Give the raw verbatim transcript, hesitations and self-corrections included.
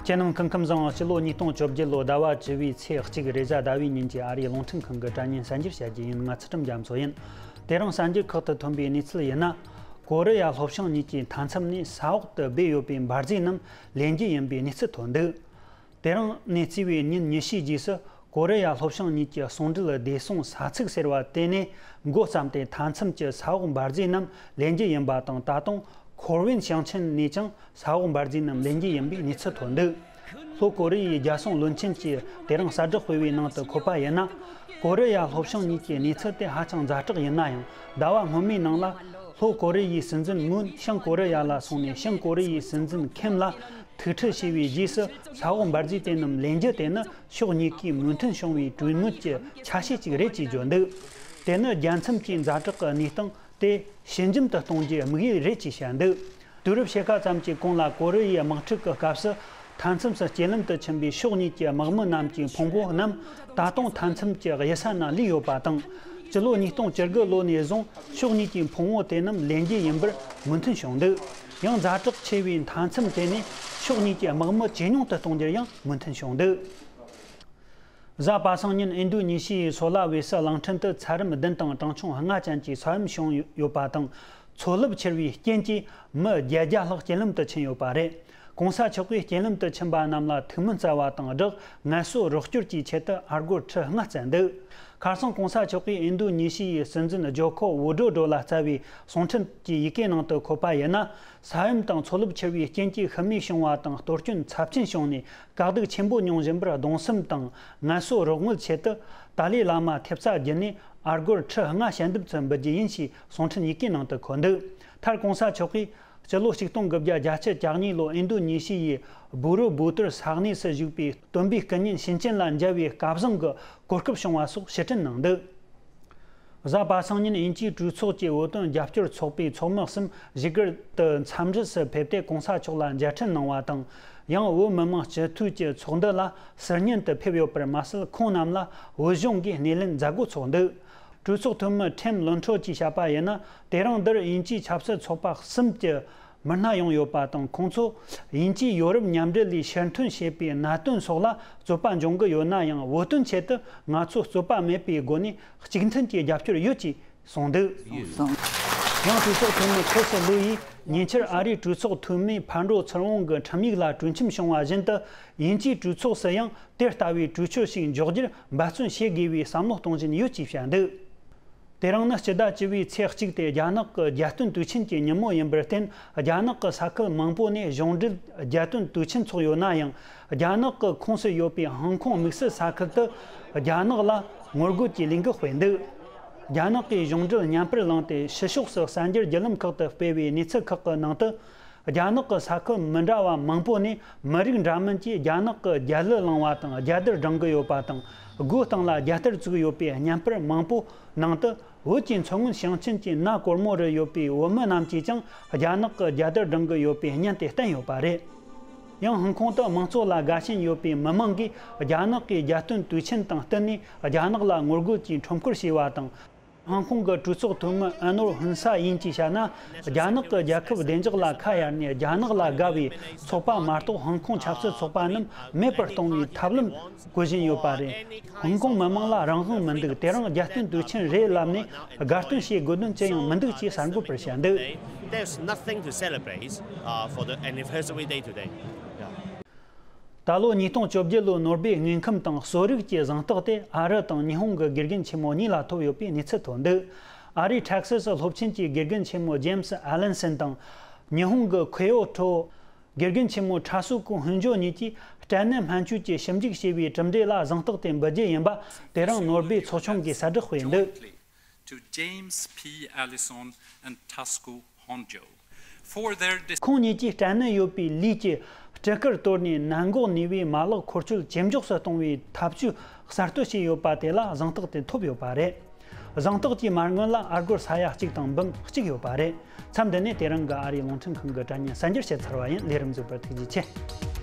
ཁྱེད་རྣམས་སྐུ་ཁམས་བཟང་། སྤྱི་ལོ་ཉིས་སྟོང་བཅོ་བརྒྱད་ལོ་ཟླ་བ་བཅུ་བའི་ཚེས་གཅིག་རེས་གཟའ་ཟླ་བའི་ཉིན་གྱི་ཨ་རིའི་རླུང་འཕྲིན་ཁང་གི་དྲ་བརྙན་གསར་འགྱུར་བཤད་རྒྱུ་ཡིན། ང་ཚུལ་ཁྲིམས་རྒྱ་མཚོ་ཡིན། དེ་རིང་གསར་འགྱུར་ཁག་ཏུ་ཐོན་པའི་གནས་ཚུལ་ཡིན་ན། ཀོ་རི་ཡ་ལྷོ་བྱང་གཉིས་ཀྱི་མཐའ་མཚམས་ནས་ས་འོག་ཏུ་སྦས་ཡོད་པའི་འབར་རྫས་རྣམས་ལེན་རྒྱུ་ཡིན་པའི་གནས་ཚུལ་ཐོན་འདུག་དེ་རིང་ནས་བརྩིས་པའི་ཉིན་ཉི་ཤུའི་རྗེས་སུ། ཀོ་རི་ཡ་ལྷོ་བྱང་གཉིས་ཀྱི་ཟུང་འབྲེལ་བདེ་སྲུང་ས་ཚིགས་ཟེར་བ་དེ་ནས་འགོ་བརྩམས་ཏེ། མཐའ་མཚམས་ཀྱི་ས་འོག་འབར་རྫས་རྣམས་ལེན་རྒྱུ་ཡིན་པ་དང་། ད་དུང་ཁོར་ཝིན་ཞིང་ཆེན་ནས་ཀྱང་ས་འོག་འབར་རྫས་རྣམས་ལེན་རྒྱུ་ཡིན་པའི་གནས་ཚུལ་ཐོན་འདུག་ལྷོ་ཀོ་རི་ཡའི་རྒྱལ་སྲུང་བློན་ཆེན་གྱིས་དེ་རིང་གསལ་བསྒྲགས་སྤེལ་བའི་ནང་དུ་འཁོད་པ་ཡིན་ན། ཀོ་རི་ཡ་ལྷོ་བྱང་གཉིས་ཀྱི་གནས་ཚུལ་དེ་ཧ་ཅང་ཛ་དྲག་ཡིན་ན་ཡང་། ཟླ་བ་སྔོན་མའི་ནང་ལ་ལྷོ་ཀོ་རི་ཡའི་སྲིད་འཛིན་མུན་བྱང་ཀོ་རི་ཡ་ལ་སོང་ནས། བྱང་ཀོ་རི་ཡའི་སྲིད་འཛིན་ཁིམ་ལ་ཐུག་འཕྲད་བྱས་པའི་རྗེས་སུ། ས་འོག་འབར་རྫས་དེ་རྣམས་ལེན་རྒྱུ་དེ་ནི་ཕྱོགས་གཉིས་ཀའི་མོས་མཐུན་བྱུང་བའི་གྲོས་མོལ་གྱི་ཆ་ཤས་ཅིག་རེད་ཅེས་བརྗོད་འདུག་དེ་ནི་རྒྱལ་མཚམས་ཀྱི་ཛ་དྲག་གི་གནས་སྟངས་དེ་ཞི་འཇམ་དུ་གཏོང་རྒྱུའི་དམིགས་ཡུལ་རེད་ཅེས་བཤད་འདུག་དུས་རབས་ཕྱེད་ཀ་ཙམ་གྱི་གོང་ལ་ཀོ་རི་ཡའི་དམག་འཁྲུག་གི་སྐབས་སུ། མཐའ་མཚམས་སུ་རྐྱེན་ལམ་དུ་ཕྱིན་པའི་ཕྱོགས་གཉིས་ཀྱི་དམག་མི་རྣམས་ཀྱི་ཕུང་པོ་རྣམས་ད་དུང་མཐའ་མཚམས་ཀྱི་གཡུལ་ས་ན་ལུས་ཡོད་པ་དང་། སྤྱི་ལོ་ཉིས་སྟོང་བཅུ་དགུ་ལོ་ནས་བཟུང་ཕྱོགས་གཉིས་ཀྱི་ཕུང་པོ་དེ་རྣམས་ལེན་རྒྱུ་ཡིན་པར་མོས་མཐུན་བྱུང་འདུག་ཡང་ཛ་དྲག་ཆེ་བའི་མཐའ་མཚམས་དེ་ནས་ཕྱོགས་གཉིས་ཀྱི་དམག་མི་ཇེ་ཉུང་དུ་གཏོང་རྒྱུར་ཡང་མོས་མཐུན་བྱུང་འདུག་གཟའ་པ་སངས་ཉིན་ཨིན་རྡུ་ནི་ཤི་ཡའི་སོ་ལ་ཝེ་སི་གླིང་ཕྲན་དུ་ཚད་རིམས་བདུན་དང་གྲངས་ཆུང་ལྔ་ཅན་གྱི་ས་ཡོམ་བྱུང་ཡོད་པ་དང་། མཚོ་རླབས་འཕྱུར་བའི་རྐྱེན་གྱིས་མི་བརྒྱད་བརྒྱ་ལྷག་རྐྱེན་ལམ་དུ་ཕྱིན་ཡོད་པ་རེད། གོང་ས་མཆོག་གིས་རྐྱེན་ལམ་དུ་ཕྱིན་པ་རྣམས་ལ་ཐུགས་སྨོན་སྩལ་བ་དང་སྦྲགས། ངལ་གསོ་རོགས་སྐྱོར་གྱི་ཆེད་དུ་ཨ་སྒོར་ཁྲི་ལྔ་བསྩལ་འདུག་ཁ་སང་གོང་ས་མཆོག་གིས་ཨིན་རྡུ་ནི་ཤི་ཡའི་སྲིད་འཛིན་ཇོ་ཁོ་ཝི་ཌོ་ཌོ་ལ་བསྩལ་བའི་གསུང་འཕྲིན་གྱི་ཡི་གེའི་ནང་དུ་འཁོད་པ་ཡིན་ན། ས་ཡོམ་དང་མཚོ་རླབས་འཕྱུར་བའི་རྐྱེན་གྱིས་ཤི་རྨས་བྱུང་བ་དང་གཏོར་སྐྱོན་ཚབས་ཆེན་བྱུང་ནས། དཀའ་སྡུག་ཆེན་པོ་མྱོང་བཞིན་པར་གདུང་སེམས་དང་ངལ་གསོ་རོགས་དངུལ་ཆེད་དུ། ཏཱ་ལའི་བླ་མ་ཐེབས་རྩ་བརྒྱུད་ནས་ཨ་སྒོར་ཁྲི་ལྔ་ཞལ་འདེབས་སུ་འབུལ་རྒྱུ་ཡིན་ཞེས་གསུང་འཕྲིན་ཡི་གེའི་ནང་དུ་འཁོད་འདུག་མཐར་གོང་ས་མཆོག་གིས། སྤྱི་ལོ་ཆིག་སྟོང་དགུ་བརྒྱ་བརྒྱད་ཅུ་གྱ་གཉིས་ལོ་ཨིན་རྡུ་ནི་ཤི་ཡའི་བུ་རུ་བུ་ཏུར་ས་གནས་སུ་བཞུགས་པའི་སྟོན་པའི་སྐུ་བརྙན་ཕྱིན་ཅི་ལ་མཇལ་བའི་སྐལ་བཟང་གི་གོ་སྐབས་བྱུང་བ་སོགས་ཕྱིར་དྲན་གནང་འདུག་གཟའ་པ་སངས་ཉིན་དབྱིན་ཇིའི་གྲོས་ཚོགས་ཀྱི་བོད་དོན་རྒྱབ་སྐྱོར་ཚོགས་པའི་ཚོགས་མི་གསུམ་བཞུགས་སྒར་དུ་འཚམས་འདྲི་སུ་ཕེབས་ཏེ། གོང་ས་མཆོག་ལ་མཇལ་འཕྲད་གནང་བ་དང་། ཡང་བོད་མི་མང་སྤྱི་འཐུས་ཀྱི་ཚོགས་འདུ་ལ་ཟུར་ཉན་དུ་ཕེབས་ཡོད་པར་མ་ཟད། ཁོང་རྣམས་ལ་བོད་གཞུང་གིས་སྣེ་ལེན་མཛད་སྒོ་ཚོགས་འདུག་གྲོས་ཚོགས་འཐུས་མི་ཁྲེན་ལོན་ཁྲོ་གིས་བཤད་པ་ཡིན་ན། དེ་རིང་འདིར་དབྱིན་ཇིའི་ཆབ་སྲིད་ཚོགས་པ་གསུམ་གྱི་མི་སྣ་ཡོང་ཡོད་པ་དང་། ཁོང་ཚོ་དབྱིན་ཇིའི་ཡོ་རོབ་མཉམ་འབྲེལ་ལས་ཕྱིར་ཐོན་བྱེད་པའི་གནད་དོན་སོགས་ལ་རྩོད་པ་འབྱུང་གི་ཡོད་ན་ཡང་། བོད་དོན་ཆེད་དུ་ང་ཚོ་རྩོད་པ་མེད་པའི་སྒོ་ནས་གཅིག་མཐུན་གྱི་རྒྱབ་སྐྱོར་ཡོད་ཅེས་གསུངས་འདུག་ཡང་གྲོས་ཚོགས་འཐུས་མི་ཁོ་སི་ལུའུ་ཡིས་ཉེ་ཆར་ཨ་རིའི་གྲོས་ཚོགས་འཐུས་མི་ཕར་འགྲོ་ཚུར་འོང་གི་ཁྲིམས་ཡིག་ལ་གྲོས་འཆམ་བྱུང་བ་བཞིན་དུ། དབྱིན་ཇིའི་གྲོས་ཚོགས་སུ་ཡང་དེ་ལྟ་བུའི་གྲོས་ཆོད་ཞིག་འཇོག་རྒྱུར་འབད་བརྩོན་བྱེད་དགོས་པའི་བསམ་བློ་གཏོང་བཞིན་ཡོད་ཅེས་བཤད་འདུག་དེ་རིང་ནི་སྤྱི་ཟླ་བཅུ་བའི་ཚེས་གཅིག་སྟེ། རྒྱ་ནག་གི་རྒྱལ་སྟོན་དུས་ཆེན་གྱི་ཉིན་མོ་ཡིན་པར་བརྟེན། རྒྱ་ནག་གི་ས་ཁུལ་མང་པོ་ནས་གཞུང་འབྲེལ་རྒྱལ་སྟོན་དུས་ཆེན་འཚོགས་ཡོད་ན་ཡང་། རྒྱ་ནག་གི་ཁོངས་སུ་ཡོད་པའི་ཧང་ཀོང་དམིགས་བསལ་ས་ཁུལ་དུ་རྒྱ་ནག་ལ་ངོ་རྒོལ་གྱི་ལས་འགུལ་སྤེལ་འདུག་རྒྱ་ནག་གིས་གཞུང་འབྲེལ་བརྙན་པར་བླངས་ཏེ། ཕྱི་ཕྱོགས་སུ་གསར་འགྱུར་བརྒྱུད་ལམ་ཁག་ཏུ་སྤེལ་བའི་གནས་ཚུལ་ཁག་གི་ནང་དུ། རྒྱ་ནག་གི་ས་ཁུལ་མི་འདྲ་བ་མང་པོ་ནས་མི་རིགས་འདྲ་མིན་གྱིས་རྒྱ་ནག་གི་རྒྱལ་གླུ་བླངས་པ་དང་། རྒྱལ་དར་བསྒྲེངས་ཀྱི་ཡོད་པ་དང་། སྒོ་སྟེང་ལ་རྒྱལ་དར་བཙུགས་ཡོད་པའི་བརྙན་པར་མང་པོ་ནང་དུ། བོད་ཀྱི་མཚོ་སྔོན་ཞིང་ཆེན་གྱི་ན་གོར་མོ་རུ་ཡོད་པའི་བོད་མི་རྣམས་ཀྱིས་ཀྱང་རྒྱ་ནག་གི་རྒྱལ་དར་བསྒྲེངས་ཀྱི་ཡོད་པའི་བརྙན་དེ་བསྟན་ཡོད་པ་རེད། ཡང་ཧང་ཀོང་དུ་དམངས་གཙོ་ལ་དགའ་ཞེན་ཡོད་པའི་མི་མང་གིས་རྒྱ་ནག་གི་རྒྱལ་སྟོན་དུས་ཆེན་དང་བསྟུན་ནས་རྒྱ་ནག་ལ་ངོ་རྒོལ་གྱི་ཁྲོམ་སྐོར་བྱས་པ་དང་། ཧང་ཀོང་གི་གྲོས་ཚོགས་འཐུས་མི་ཨ་ནོར་ཧུན་ས་ཡིན་གྱིས་བཤད་ན། རྒྱ་ནག་གི་རྒྱལ་ཁབ་བདེ་འཇགས་ལ་ཁ་གཡར་ནས། རྒྱ་ནག་ལ་དགའ་བའི་ཚོགས་པ་མ་གཏོགས་ཧང་ཀོང་ཆབ་སྲིད་ཚོགས་པ་རྣམས་མེད་པར་གཏོང་བའི་ཐབས་ལམ་བཀོལ་བཞིན་ཡོད་པ་རེད། ཧང་ཀོང་མི་མང་ལ་རང་དབང་མི་འདུག་དེ་རིང་རྒྱལ་སྟོན་དུས་ཆེན་རེད་ལབ་ནས་དགའ་སྟོན་བྱེད་དགོས་དོན་ཅི་ཡང་མི་འདུག་ཅེས་གསར་འགོད་པར་བཤད་འདུག There's nothing to celebrate, uh, for the anniversary day today. Yeah. ད་ལོ་ཉིས་སྟོང་བཅོ་བརྒྱད་ལོའི་ནོ་སྦེལ་དངོས་ཁམས་དང་གསོ་རིག་གི་གཟེངས་རྟགས་དེ་ཨ་རི་དང་ཉི་ཧོང་གི་དགེ་རྒན་ཆེན་མོ་གཉིས་ལ་ཐོབ་ཡོད་པའི་གནས་ཚུལ་ཐོན་འདུག་ཨ་རིའི་ཊེག་སཱ་སི་སློབ་ཆེན་གྱི་དགེ་རྒན་ཆེན་མོ་ཇེ་མི་སི་ཨ་ལན་སན་དང་། ཉི་ཧོང་གི་ཁེ་ཡོ་ཁྲོ་དགེ་རྒན་ཆེན་མོ་ཁྲ་སུ་ཀུ་ཧུན་ཇོ་གཉིས་ཀྱིས་སྐྲན་ནད་སྨན་བཅོས་ཀྱི་ཞིབ་འཇུག་བྱས་པའི་གྲུབ་འབྲས་ལ་གཟེངས་རྟགས་དེ་འབུལ་རྒྱུ་ཡིན་པ། དེ་རིང་ནོ་སྦེལ་ཚོགས་ཆུང་གིས་གསལ་བསྒྲགས་སྤེལ་འདུག Jointly to James P Allison and Tasuku Honjo for their dis- ཁོང་གཉིས་ཀྱིས་སྐྲན་ནད་ཡོད་པའི་ལུས་ཀྱི་སྤྲི་དཀར་གཏོར་ནས་ནད་འགོག་ནུས་པའི་མ་ལག་འཁོར་སྐྱོད་ཇེ་མགྱོགས་སུ་གཏོང་བའི་ཐབས་ཇུས་གསར་གཏོད་བྱས་ཡོད་པ་དེ་ལ་གཟེངས་རྟགས་དེ་ཐོབ་ཡོད་པ་རེད། གཟེངས་རྟགས་ཀྱི་མ་དངུལ་ལ་ཨ་སྒོར་ས་ཡ་གཅིག་དང་འབུམ་གཅིག་ཡོད་པ་རེད། མཚམས་འདི་ནས་དེ་རིང་གི་ཨ་རིའི་རླུང་འཕྲིན་ཁང་གི་དྲ་བརྙན་གསར་འགྱུར་བཤད་ཚར་བ་ཡིན། ལས་རིམ་གཟིགས་པར་ཐུགས་རྗེ་ཆེ།